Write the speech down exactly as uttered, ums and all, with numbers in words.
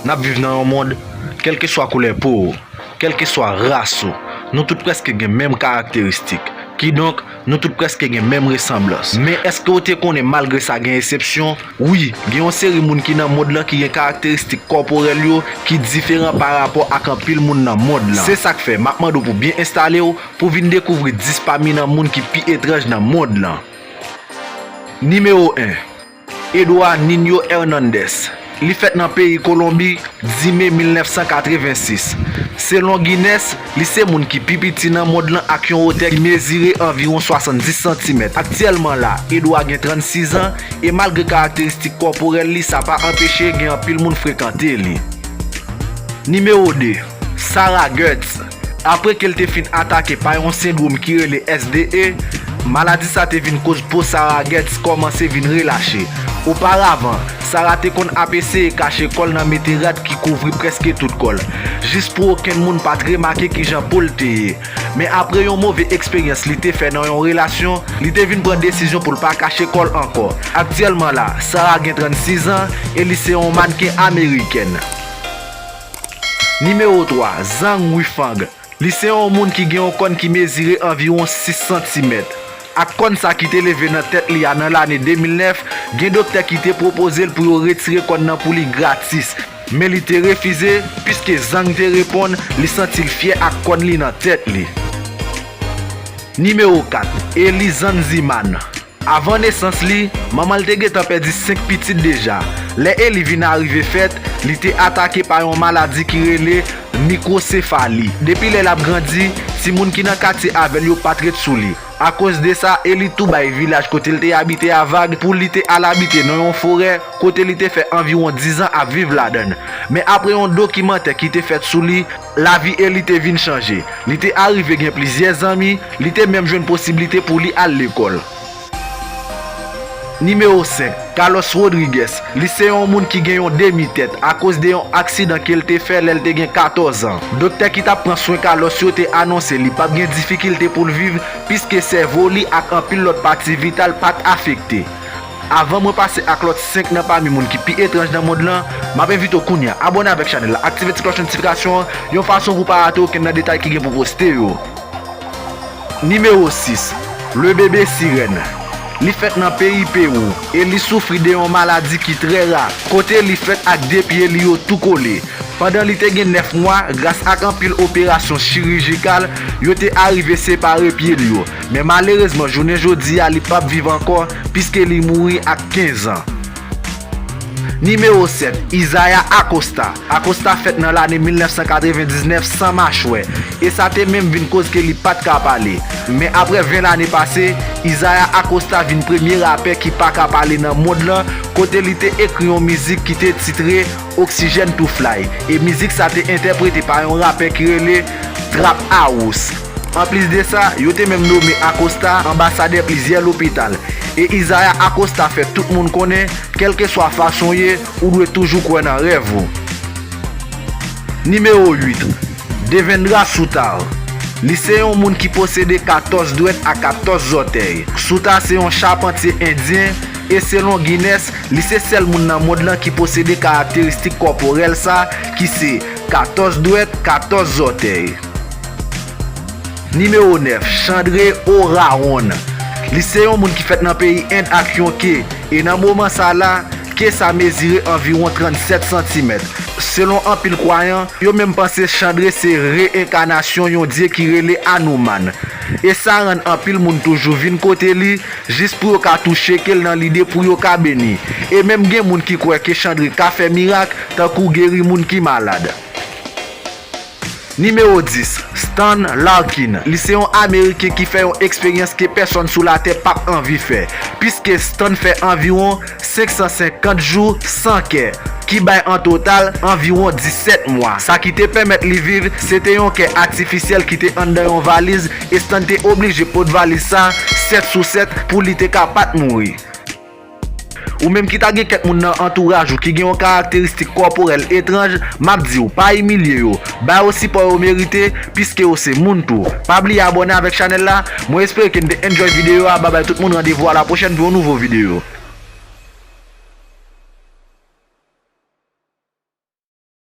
N ap viv nan yon mond, kèlkeswa koulè po w, kèlkeswa ras ou, nou tout prèske gen menm karakteristik. Kidonk, nou tout prèske gen menm resanblans. Men èske w te konnen malgre sa gen eksepsyon? Wi, gen yon seri moun ki nan mond lan ki gen karakteristik kòporèl yo ki diferan parapò ak anpil moun nan mond lan. Se sa k fè m ap mande w pou w byen enstale w pou w vin dekouvri dis pami nan moun ki pi etranj nan mond lan. Nimewo en. Edouard Niño Hernández. Li fèt nan peyi Kolonbi, di me mil nèf san katrevensis. Selon Guinness, li se moun ki pi piti nan mond lan ak yon wotè ki mezire anviwon swasanndis santimèt. Aktyèlman la, Edouard gen trannsis an, e malgre karakteristik kòporèl li, sa pa anpeche gen anpil moun frekante li. Nimewo de. Sarah Goertz. Apre ke l te fin atake pa yon sendwòm ki rele S D E, maladi sa te vin koz po Sarah Goertz kòmanse vin relache. Oparavan, Sarah te konn ap eseye kache kò l nan mete rad ki kouvri prèske tout kò l, jis pou okenn moun pa t remake kijan po l te ye. Men apre yon move eksperyans li te fè nan yon relasyon, li te vin pran desizyon pou l pa kache kò l ankò. Aktyèlman la, Sarah gen trannsis an e li se yon mannken amerikèn. Nimewo twa, Zhang Weifang. Li se yon moun ki gen yon kòn ki mezire anviwon sis santimèt. Ak kòn sa ki te leve nan tèt li a nan lane de mil nèf, gen doktè ki te pwopoze l pou yo retire kòn nan pou li gratis. Men li te refize, piske Zhang te reponn li santi l fyè ak kòn li nan tèt li. Nimewo kat, Eli Zanziman. Avan nesans li, manman l te gentan pèdi senk pitit deja. Lè Eli vin arive fèt, li te atake pa yon maladi ki rele mikwosefali. Depi lè l ap grandi, timoun ki nan katye avè l yo pa t ret sou li. Akoz de sa, Eli tou bay vilaj kote l te abite a vag pou li te al abite nan yon forè kote li te fè anviwon diz an ap viv ladan l. Men apre yon dokimantè ki te fèt sou li, lavi Eli te vin chanje. Li te arive gen plizyè zanmi, li te menm jwenn posiblite pou li al lekòl. Nimewo senk, Carlos Rodriguez. Li se yon moun ki gen yon demi tèt akoz de yon aksidan ke l te fè lè l te gen katòz an. Doktè ki t ap pran swen Carlos yo te anonse li p ap gen difikilte pou l viv, piske sèvo li ak anpil lòt pati vital pa t afekte. Avan mwen pase ak lòt senk nan pami moun ki pi etranj nan mond lan, m ap envite w kounye a abòne avèk chanèl la, aktive ti klòch notifikasyon an, yon fason pou w pa rate okenn nan detay ki gen pou poste yo. Nimewo sis, Le Bébé Sirèn. Li fèt nan peyi Pewou e li soufri de yon maladi ki trè ra, kote li fèt ak de pye li yo tou kole. Pandan li te gen nèf mwa, gras ak anpil operasyon chirijikal, yo te arive separe pye li yo. Men malerezman, jounen jodi a, li p ap viv ankò, piske li mouri ak kenz an. Nimewo sèt, Isaiah Acosta. Acosta fèt nan lane mil nèf san katrevendiznèf san machwè, e sa te menm vin koz ke li pa t ka pale. Men apre ven lane pase, Isaiah Acosta vin premye rapè ki pa ka pale nan mond lan, kote li te ekri yon mizik ki te titre Oxygen to Fly, e mizik sa te entèprete pa yon rapè ki rele Trap House. Anplis de sa, yo te menm nome Acosta anbasadè plizyè lopital, e Isaiah Acosta fè tout moun konnen, kèlkeswa fason w ye, ou dwe toujou kwè nan rèv ou. Nimewo uit, Devendra Sutar. Li se yon moun ki posede katòz dwèt ak katòz zòtèy. Sutar se yon chapantye endyen, e selon Guinness, li se sèl moun nan mond lan ki posede karakteristik kòporèl sa, ki se katòz dwèt, katòz zòtèy. Nimewo nèf, Chandre Oraon. Li se yon moun ki fèt nan peyi End ak yon ke, e nan moman sa la, ke sa mezire anviwon trannsèt santimèt. Selon anpil kwayan, yo menm panse Chandre se reyenkanasyon yon dye ki rele Hanuman. E sa rann anpil moun toujou vin kote li, jis pou yo ka tou cheke l nan lide pou yo ka beni. E menm gen moun ki kwè ke Chandre ka fè mirak, tankou geri moun ki malad. Nimewo dis, Stan Larkin. Li se yon Ameriken ki fè yon eksperyans ke pèsonn sou latè p ap anvi fè, piske Stan fè anviwon senk san senkant jou san kè, ki bay an total anviwon disèt mwa. Sa ki te pèmèt li viv, se te yon kè atifisyèl ki te anndan yon valiz, e Stan te oblije pot valiz sa sèt sou sèt pou li te ka pa t mouri. Ou menm ki ta gen kèk moun nan antouraj ou ki gen yon karakteristik kòporèl etranj, m ap di w, pa imilye yo. Ba yo sipò yo merite, piske yo se moun tou. Pa bliye abòne avèk chanèl la. Mwen espere ke n te enjoy videyo a. Babay tout moun, randevou a lapwochèn pou yon nouvo videyo.